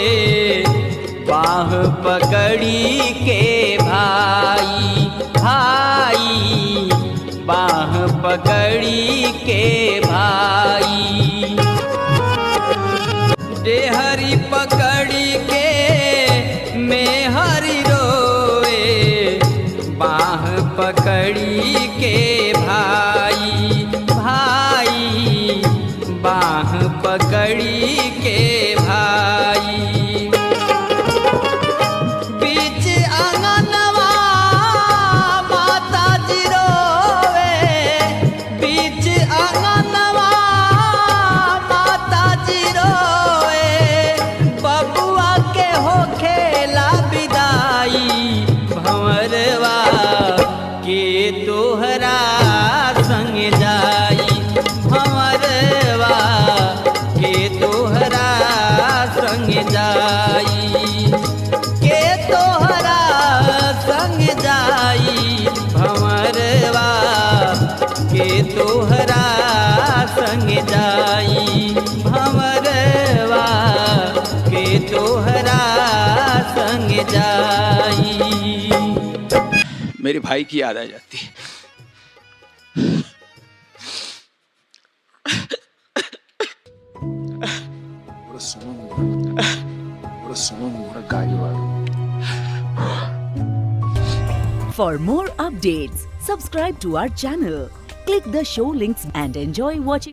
रोए बाह पकड़ी के भाई, भाई बाह पकड़ी के भाई। देहरी पकड़ी के मेहरी रोए बाह पकड़ी के भाई, भाई बाह पकड़ी के भाई। बीच आंगनवा माता जी रोवे, बीच आंगनवा माता जी रोए, बबुआ के हो खेला विदाई। भंवरवा के तोहरा संग जाई, भंवरवा के तोहरा संग जाई, के तोहरा संग जाई। भंवरवा के तोहरा संग जाई, भंवरवा के तोहरा संग जाई। मेरे भाई की याद आ जाती है। For more updates, subscribe to our channel, click the show links and enjoy watching.